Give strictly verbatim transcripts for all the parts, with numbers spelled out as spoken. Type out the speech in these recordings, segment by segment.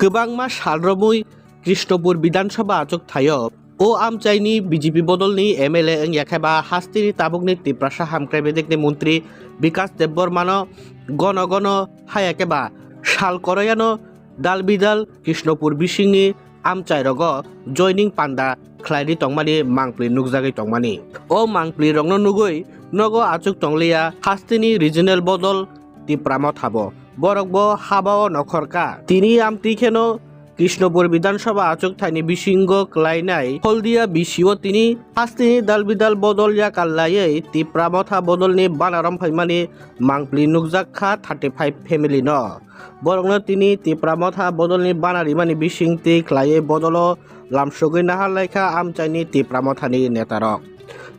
kwbangma sal romwi Krishnapur Bidhan Sabha achuk thaio. O amchaini B J P bodolni M L A wngya khe ba hasteni tabukni Tiprasa hamkrai bedekni montri Bikas Debbarmano gono gono haya khe ba sal koroyano dal bidal Krishnapur bisingni amchairogo joining panda khlaidi tongmani mangpli nukjagwi tongmani. O mangpli rokno nugwi nogo achuk tongliya hasteni regional bodol Tipra Motha bo. Borok bo habao nokhorkha. Tini amtwi kheno Krishnapur Bidhan Sabha achuk thaini bisingo klainai Holdia B C o tini hasteni dal bidal bodol yakal laiwi Tipra Motha bodolni banarom phaimani mangpli nukjak kha thirty five family no. Borokno tini Tipra Motha bodolni bana rimani bisingtwi khlaiwi bodolo lamsogwi nahar laikha amchaini Tipra Mothani netarok.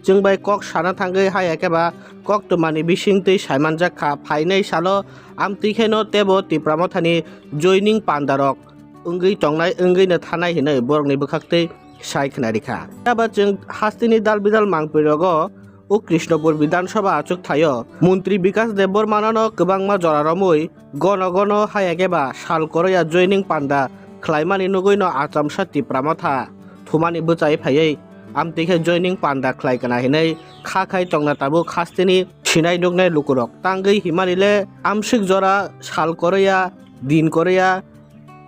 Chwng bai kok sana thangwi haya khe ba koktwmani bisingtwi saimanjak kha, phainai salo amtwi kheno tebo Tipra Mothani joining pandarok wngwi tongnai, wngwino thanai hinwi borokni bwkhaktwi sai khna rikha. Aba chwng hasteni dal bidal mangpli rogo o Krishnapur Bidhan Sabha achuk thaio montri Bikas Debbarmano kwbangma jora romwi gono gono haya khe ba sal koroya joining panda khlaimani nugwino achamsa Tipra Motha thumani bwchai phaiwi amtwi khe joining panda khlai kana hinwi kha khai tongna tabuk hasteni sinai nuknai lukurok. Tangwi himani le amswk jora sal koroya din koroya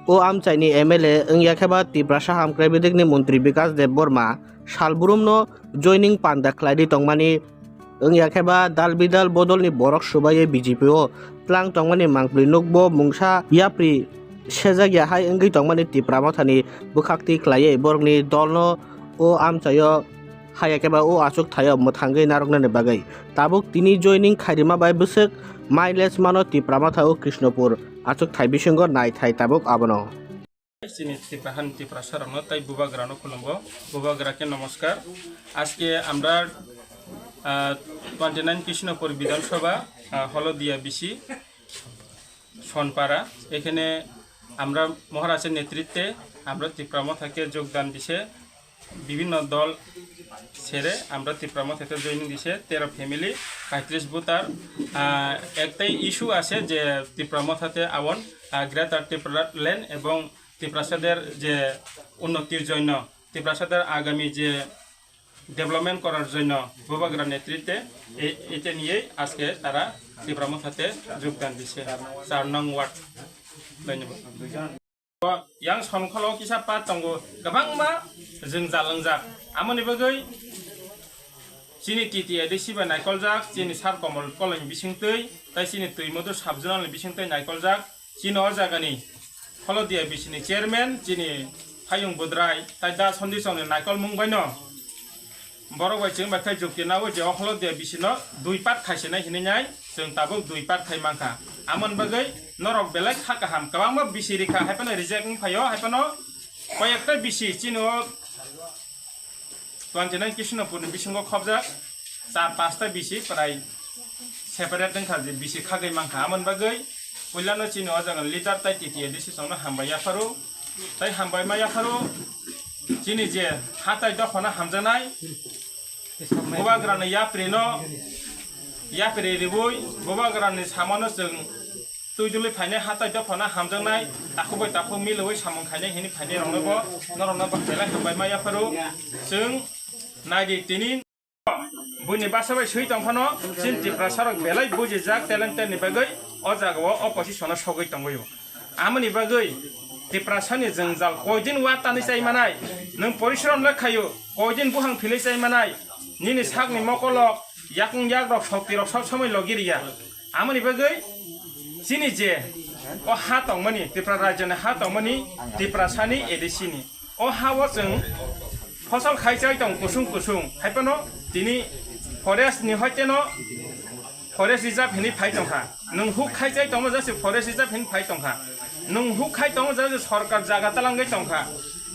o amchaini M L A wngya khe ba Tiprasa hamkrai bedekni montri Bikas Debbarma salbrumno joining panda khlaidi tongmani wngya khe ba dal bidal bodolni borok subaiwi B J P o tlang tongmani mangpli nukbo mungsa yapri sejak ya hai wngwi tongmani Tipra Mothani bwkhaktwi khlaiwi borokni dolno o amchaio haya khe ba o achuk thaio mwthangwi narwknani bagwi. Tabuk tini joining khairima bai bwswk mileage mano Tipra Motha o Krishnapur achuk thai bisingo nai thai tabuk abono. Chini Tipra hani Tiprasa rokno tai bubagra no khulumgo, bubagra ke namaskar. Aske amra, ah, twenty nine Krishnapur Bidhan Sabha, ah, Holodia B C Sonpara, এখানে আমরা মহারাজের নেতৃত্বে আমরা তিপ্রা মথাকে যোগদান দিছে বিভিন্ন দল ছেড়ে আমরা তিপ্রা মথাতে জয়েনিং দিছে তেরো ফ্যামিলি, পঁয়ত্রিশ ভোটার। আহ, একটাই ইস্যু আছে যে তিপ্রা মথাতে আওন, আহ, গ্রেটার ত্রিপুরা ল্যান্ড এবং তিপ্রাসাদের যে উন্নতির জন্য, তিপ্রাসাদের আগামী যে ডেভেলপমেন্ট করার জন্য বুবাগ্রা নেতৃত্বে এ-, এটা নিয়েই আজকে তারা তিপ্রা মথাতে যোগদান দিছে, চার নং ওয়ার্ড। ধন্যবাদ। Yang Sonkholo kisa part tongo, kwbangma jwngjal wngjak. Amoni bagwi chini T T A D C bai naikoljak, chini Sar Komol Koloni bisingtwi, tai chini Twimodur sub-zonal ni bisingtwi naikoljak. Chini o jagani Holodia B C ni chairman, chini Hayung Budrai, tai Da Sondi Chong ni naikol mung baino. Borok bai chwng bai khe jukti nawi je o Holodia B C no dui part khaisinai hinwi nai, chwng tabuk dui part khai mankha. Amoni bagwi norok belai kha kaham, kwbangma B C rikha, haiphano reject wng phaio, haiphano koyekta B C chini o twenty nine Krishnapur ni bisingo khobjak, char pasta B C prai separate wngkha je B C khagwi mankha. Amoni bagwi puilano chini o jaga leader tai T T A D C chongno hambai yapharo, tai hambai ma yapharo chini je hatai dophano hamjaknai, bubagrani yaprino yapri riwi, bubagrani samano chwng twi duli phainai hatai dophano hamjaknai, takhuk bai takhuk milwi samung khainai hini phainai rokno bo, norokno bo belai hambai ma yapharo. Chwng naidi tini buini basa bai swi tongphano, chini Tiprasa rok belai bujijak, talented ni bagwi o jaga o opposition o sogwi tongwi o. Amoni bagwi Tiprasa ni jwngjal koidin wa tani chai manai, nwng porishrom le khaio, koidin buhang philwi chai manai, nini sakni mokolok, yakung yak rok, sokti rok sob somoi logi riya. Amoni bagwi chini je o ha tongmani, Tripura rajyoni ha tongmani, Tiprasani A D C ni. O ha o chwng phosol khai chai tong kusung kusung, hai phano tini forest ni hoite no forest reserve hinwi phai tongkha. Nwng huk khai chai tongma jase forest reserve hinwi phai tongkha. Nwng huk khai tongma jase sorkar jaga talangwi tongkha.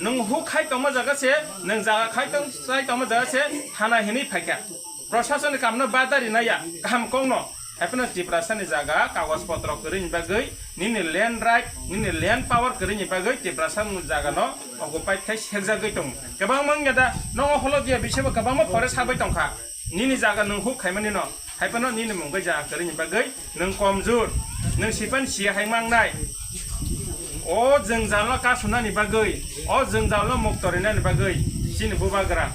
Nwng huk khai tongma jaga se, nwng jaga khai tong, chai tongma jaga se thana hinwi phaikha. Proshasoni kamno bada rinaya kaham kongno. Haiphano Tiprasani jaga kagoj potro kwrwini bagwi, nini land right, nini land power kwrwini bagwi Tiprasani jagano occupy khai serjagwi tongo. Kwbangma wngya da, nogo Holodia bisebo kwbangma forest habwi tongkha. Nini jaga nwng huk khaimanino, haiphano nini mungwi jaga kwrwini bagwi nwng komjur, nwng sipan siya hai mangnai. O jwngjal no kasunani bagwi, o jwngjal no mukto rinani bagwi chini bubagra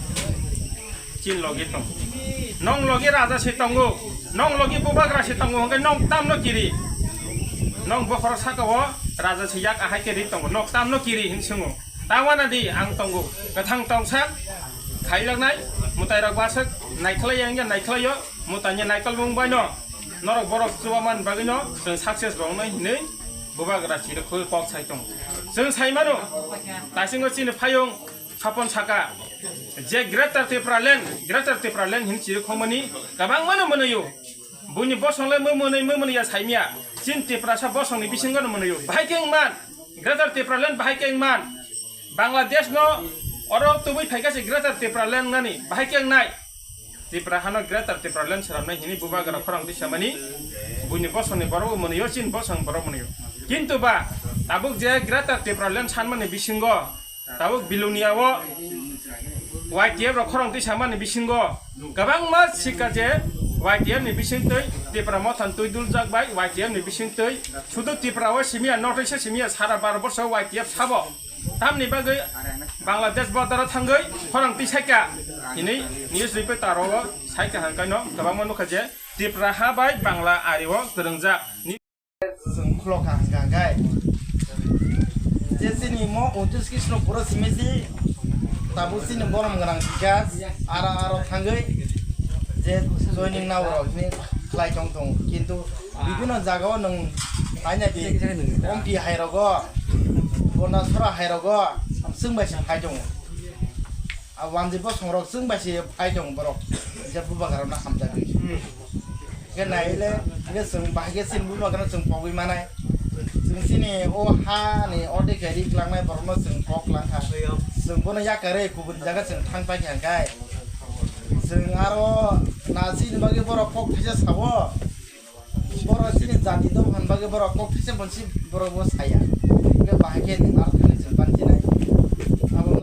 chini logi tong. Nong logi raja se tongo, nong logi bubagra se tongo, hwnkhe nong tamno kiri. Nong bokhoro saka o raja se yak ahai khe ri tongo, nong tamno kiri hin swngo. Tawana di ang tongo, kwthang tongsa khailaknai, mwtai rok baswk naikhlai yang ya naikhlai yo, mwtai ni naikol bung bai no. Norok borok chubaman bagwi no chwng success rok nai hinwi bubagra chiri khwi kok sai tongo. Chwng sai mano, taisingo chini phayung Sapon saka je Greater Tipraland, Greater Tipraland hin chiri khongmani kwbangmano mwnwiyo. Buini bosong le mwnwi mwnwi ya saimya. Chin Tiprasa bosongni bisingo no mwnwiyo. Bahai khe wngman, Greater Tipraland bahai khe wngman. Bangladesh no oro tubui phaikha se Greater Tipraland nani bahai khe wngnai. Tipra hano Greater Tipraland swnamnai hini bubagra khorang tisamani. Buini bosongni borok mwnwiyo, chin bosong borok mwnwiyo. Kintu ba tabuk je Greater Tipraland sanmani bisingo tabuk Bilonia o Y T F rok khorang twi samani bisingo kwbangma sikha je Y T F ni bisingtwi Tipra mothan twi duljak bai Y T F ni bisingtwi sudu Tipra o simiya, north east o simiya, sara Bharat borsho Y T F sabo. Tamni bagwi Bangladesh border o thangwi khorang twi saikha hinwi news reporter o saikha hangkaino kwbangma nukha je Tipra ha bai Bangla ari o kwrwngjak. Chwng khulok kha hwnkha hwnkhe je chini mo untris Krishnapuro simi si tabuk chini borom gwnang sikha aro aro thangwi je joining nao rok hini khlai tong tong, kintu bibino jaga o nwng taina di Ompi hai rogo, Gondasora hai rogo chwng bai se phai tongo. A wanjwi bosong rok chwng bai se phai tongo borok, je bubagra rok no hamjagwi. Hwnkhe nai le, hwnkhe chwng bahai khe chini bubagra no chwng pogwi manai. Chwng chini o ha ni ordek khe ri kwlangnai borok no chwng kok kwlang kha. Chwng bono yakarwi kubun jaga chwng thang pai kha hwnkhe. Chwng aro na chini bagwi borok kok thaisa sabo. Borok chini jati dopha ni bagwi borok kok thaisa bonsi borok bo saya. Hwnkhe bahai khe nwng aro thangwi chwng bani chini